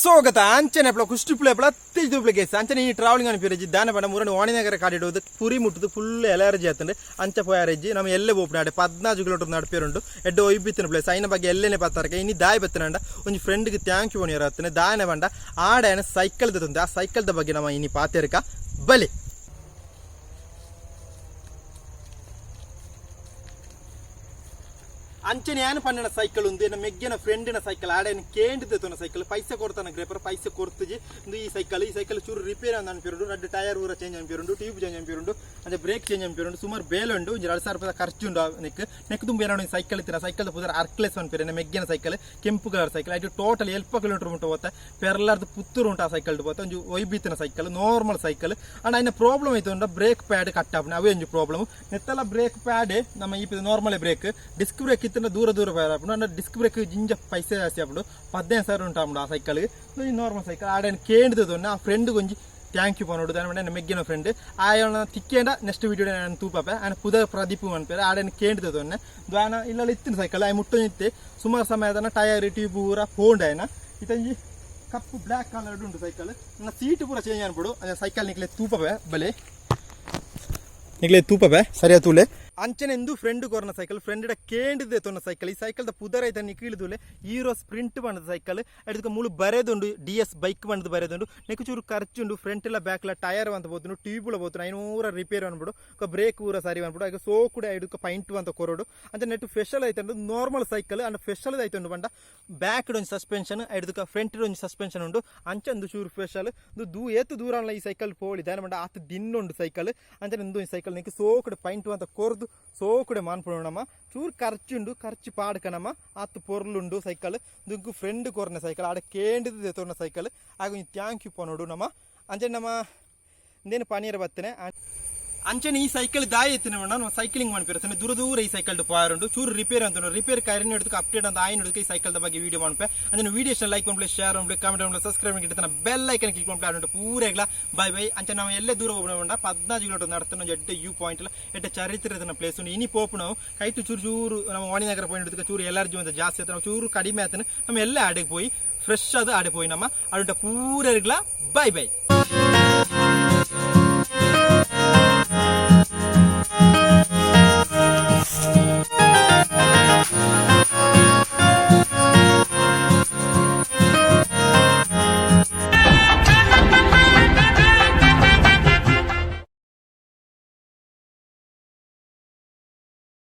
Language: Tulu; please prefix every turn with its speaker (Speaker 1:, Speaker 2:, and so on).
Speaker 1: ಸೋಗತ ಅಂಚನೆ ಪ್ಲ ಕುಷ್ಟಿ ಪ್ಲೇ ಪ್ಲ ತೇಜ್ ಪ್ಲೇ ಅಂಚನೆ ಈ ಟ್ರಾವೆಲಿಂಗ್ ಅನ್ಪಿರಜಿ ದಾನ ಪಂಡ ಮುರಣ ವಾಣಿನಗರ ಕಾಡಿಡೋದು ಪುರಿ ಮುಟ್ಟುದು ಫುಲ್ ಎಲರ್ಜಿ ಆತಂಡು ಅಂಚ ಪೋಯಾರಜ್ಜಿ. ನಮ್ಮ ಎಲ್ಲೆ ಪೋಪುನಾಡೆ 14 ಕಿಲೋಮೀಟರ್ ನಡಪಿರುಂಡು. ಎಡ್ಡೆ ಒಯ್ಬಿತ್ತಿನ ಪ್ಲೇಸ್ ಐನ ಬಗ್ಗೆ ಎಲ್ಲೆನೆ ಪತ್ತಾರಕ. ಇನಿ ದಾಯಿ ಬತ್ತನಂಡ ಒಂಜಿ ಫ್ರೆಂಡ್ಗೆ thank you ಪಣಿಯರ ಆತನೆ. ದಾನೆ ಪಂಡ ಆಡೆ ಸೈಕಲ್ ತಂದೆ. ಆ ಸೈಕಲ್ದ ಬಗ್ಗೆ ನಮ್ಮ ಇನಿ ಪಾತೆರ್ಕ ಬಲಿ. ಅಂಚನೆ ಯಾನ್ ಪನ್ನಡ ಸೈಕಲ್ ಉಂದು ಎನ್ನ ಮೆಗ್ಗೆನ ಫ್ರೆಂಡಿನ ಸೈಕಲ್. ಆಡೇನು ಕೇಂಡಿದ್ದೆ ತೋನ ಸೈಕಲ್. ಪೈಸೆ ಕೊಡ್ತಾನ ಗ್ರೇಪರ್ ಪೈಸೆ ಕೊಡ್ತುಜಿ. ಇಂದು ಈ ಸೈಕಲ್ ಚೂರು ರಿಪೇರ್ ಅಂತ ಅನ್ಪಿರುಂಡು. ರಡ್ಡು ಟೈರ್ ಊರ ಚೇಂಜ್ ಅನ್ಪಿರುಂಡು, ಟ್ಯೂಬ್ ಚೇಂಜ್ ಅನ್ಪಿರುಂಡು, ಅಂಚೆ ಬ್ರೇಕ್ ಚೇಂಜ್ ಅನ್ಪಿರುಂಡು. ಸುಮಾರು ಬೇಲೆ ಉಂಡು. ಒಂಜಿ 2000 ರೂಪಾಯಿ ಖರ್ಚು ಉಂಡು. ನೆಕ್ ನೆಕ್ ತುಂಬ ಏನೋ ಸೈಕಲ್ ಇತ್ತಿನ ಸೈಕಲ್ ಪುದರ್ ಅರ್ಕ್ಲೆಸ್ ಅನ್ಪಿರ. ಎನ್ನ ಮೆಗ್ಗೆನ ಸೈಕಲ್, ಕೆಂಪು ಕಲರ್ ಸೈಕಲ್. ಅದು ಟೋಟಲ್ 70 ಕಿಲೋಮೀಟರ್ ಉಂಟು ಹೋತ. ಪೆರ್ಲಾರ್ದು ಪುತ್ತೂರು ಉಂಟು ಆ ಸೈಕಲ್ ಪೋತ. ಒಂಜಿ ಒಯ್ಬಿತ್ತಿನ ಸೈಕಲ್, ನಾರ್ಮಲ್ ಸೈಕಲ್. ಅಂಡ್ ಐನ ಪ್ರಾಬ್ಲಮ್ ಆಯ್ತು ಉಂಡ ಬ್ರೇಕ್ ಪ್ಯಾಡ್ ಕಟ್ ಆಪುನ. ಅವೇ ಒಂಜಿ ಪ್ರಾಬ್ಲಮ್. ನೆತ್ತಲ ಬ್ರೇಕ್ ಪ್ಯಾಡ್ ನಮ್ಮ ಈ ನಾರ್ಮಲ್ ಬ್ರೇಕ್. ಡಿಸ್ಕ್ ಬ್ರೇಕ್ ಇತ್ತಿನ ದೂರ ದೂರ ಆಪುಂಡು. ಅಂಡ ಡಿಸ್ಕ್ ಬ್ರೇಕ್ ಜಿಂಜ ಪೈಸೆ ಜಾಸ್ತಿ ಆಪುಂಡು. 15,000 ಉಂಟು ಆ ಸೈಕಲ್. ನಾರ್ಮಲ್ ಸೈಕಲ್ ಆಡೇನು ಕೇಂದ್ರದ್ದು. ಆ ಫ್ರೆಂಡ್ ಒಂಜಿ thank you ಪನೋಡು. ದಾನ ಮೆಗ್ಗಿನ ಫ್ರೆಂಡ್ ಆಯನ ತಿಕ್ಕೇಂಡ ನೆಕ್ಸ್ಟ್ ವೀಡಿಯೋ ನಾನು ತೂಪಾಪೆ. ಆಯನ ಪುದರ್ ಪ್ರದೀಪ್ ಅನ್ಪೇರೆ. ಆಡೇನು ಕೇಂದ್ರದ್ದು ದಾನ ಇಲ್ಲ ಇತ್ತಿನ ಸೈಕಲ್ ಆಯ್ ಮುಟ್ಟೊ ಇತ್ತೆ. ಸುಮಾರು ಸಮಯದನ ಟೈರ್ ಟ್ಯೂಬ್ ಪೂರ ಪೋಂಡ್ ಆಯನ. ಇತಂಜಿ ಕಪ್ಪು ಬ್ಲ್ಯಾಕ್ ಕಲರ್ ಉಂಟು ಸೈಕಲ್. ನನ್ನ ಸೀಟ್ ಪೂರ ಚೇಂಜ್ ಅನ್ಬಿಡು. ಸೈಕಲ್ ನಿಕ್ಲೆ ತೂಪವೆ ಬಲೆ, ನಿಕ್ಲೆ ತೂಪವೆ ಸರಿಯಾ ತೂಲೆ. ಅಂಚನೆ ಎಂದು ಫ್ರೆಂಡ್ ಕೊರ್ನ ಸೈಕಲ್, ಫ್ರೆಂಡ್ ಕೇಂಡಿದೆ ತೊನ್ನ ಸೈಕಲ್. ಈ ಸೈಕಲ್ ದ ಪುದರ್ ಐತ ನಿಕ್ಕಿಳಿದುಲೆ ಹೀರೋ ಸ್ಪ್ರಿಂಟ್ ಬಂದದ ಸೈಕಲ್. ಅದಕ್ಕೆ ಮೂಲು ಬರೆದುಂಡು, ಡಿಎಸ್ ಬೈಕ್ ಬಂದದ್ದು ಬರೆದುಂಡು. ನೆಕ್ಕು ಚೂರು ಖರ್ಚುಂಡು. ಫ್ರಂಟ್ ಎಲ್ಲ ಬ್ಯಾಕ್ ಎಲ್ಲ ಟೈರ್ ಅಂತ ಬೋತುಂಡು, ಟ್ಯೂಬ್ ಬೋತು 500 ರಿಪೇರ್ ಅನ್ಬಿಡು. ಬ್ರೇಕ್ ಊರ ಸರಿ ಅನ್ಬಿಡು. ಈಗ ಸೋ ಕೂಡ ಐಡುಕ ಪೈಂಟ್ ಅಂತ ಕೊರಡು. ಅಂಚ ನೆಟ್ ಸ್ಪೆಷಲ್ ಐತಂಡು. ನಾರ್ಮಲ್ ಸೈಕಲ್ ಅಂಡ್ ಸ್ಪೆಷಲ್ ಐತುಂಡು ಬಂಡ ಬ್ಯಾಕ್ ಒಂಜಿ ಸಸ್ಪೆನ್ಷನ್, ಐಡುಕ ಫ್ರಂಟ್ ಒಂಜಿ ಸಸ್ಪೆನ್ಷನ್ ಉಂಡು. ಅಂಚ ಒಂದು ಚೂರು ಸ್ಪೆಷಲ್ ದೂ ಏತು ದೂರ ಅಲ್ಲ ಈ ಸೈಕಲ್ ಪೋಳಿ. ದಾನ ಬಂಡ ಆತ ದಿನ್ನುಂಡು ಸೈಕಲ್. ಅಂಚನೆ ಒಂದು ಸೈಕಲ್ ನಿಕ್ ಸೋಕುಡೆ ಪೈಂಟ್ ಅಂತ ಕೊರ್ದು ಸೋಕುಡೆ ಮಾನ್ಪುಣಮ್ಮ. ಚೂರು ಖರ್ಚುಂಡು, ಖರ್ಚು ಪಾಡ್ಕನಮ್ಮ. ಆತ್ ಪೊರ್ಲುಂಡು ಸೈಕಲ್. ದುಂಕು ಫ್ರೆಂಡ್ ಕೊರ್ನ ಸೈಕಲ್, ಆಡ ಕೇಂಡಿದ್ದು ತೋರ್ನ ಸೈಕಲ್. ಆಗ thank you ಪನೋಡು ನಮ್ಮ. ಅಂಚನೆ ನಮ್ಮ ಇಂದೇನು ಪನೀರ ಬತ್ತನೆ. ಅಂಚನೆ ಈ ಸೈಕಲ್ ದಾಯಿ ಎತ್ತಿನ ನಮ್ಮ ಸೈಕ್ಲಿಂಗ್ ಮನ್ಪಿರ ದೂರ ದೂರ ಈ ಸೈಕಲ್ ಪೋರುಂಡು. ಚೂರು ರಿಪೇರ್ ಅಂತ ರಿಪೇರ್ ಕರಿನ ಹಿಡಿದು ಅಪ್ಡೇಟ್ ಅಂತ ಆಯ್ನ ಹಿಡಿದು ಈ ಸೈಕಲ್ ಬಗ್ಗೆ ವಿಡಿಯೋ ಮಾಡ್ಪೆ. ಅಂದ್ರೆ ವಿಡಿಯೋ ಲೈಕ್ ಮಾಡ್ಲಿ, ಶೇರ್ ಮಾಡ್ಲಿ, ಕಾಮೆಂಟ್ ಮಾಡ್ಲಿ, ಸಬ್ಸ್ಕ್ರೈಬ್ ಮಾಡಿ, ಬೆಲ್ ಐಕನ್ ಕ್ಲಿಕ್ ಮಾಡ್ಲಿ. ಪೂರೆಗ್ಲ ಬೈ ಬೈ. ಅಂಚೆ ನಾವು ಎಲ್ಲೇ ದೂರ ಹೋಗೋಣ. 14 ಕಿಲೋಮೀಟರ್ ನಡ್ತಾನೆ. ಎಡ್ಡೆ you point ಎಡ್ಡೆ ಚರಿತ್ರೆ ಪ್ಲೇಸ್. ಇನಿ ಪೋಪು ನಾವು ಕೈಟು ಚೂರು ಚೂರು ನಮ್ಮ ವಾಣಿನಗರ ಪಾಯಿಂಟ್ ಚೂರು ಎಲರ್ಜಿ ಅಂತ ಜಾಸ್ತಿ ಆಯ್ತು. ನಾವು ಚೂರು ಕಡಿಮೆ ಆಯ್ತಾನೆ. ನಮ್ಮ ಎಲ್ಲೇ ಆಡಿಗೆ ಪೋಯಿ ಫ್ರೆಶ್ ಅದು ಆಡಿ ಪೋಯಿ ನಮ್ಮ ಅಡುಂಟ. ಪೂರೆಗ್ಲ ಬೈ ಬೈ.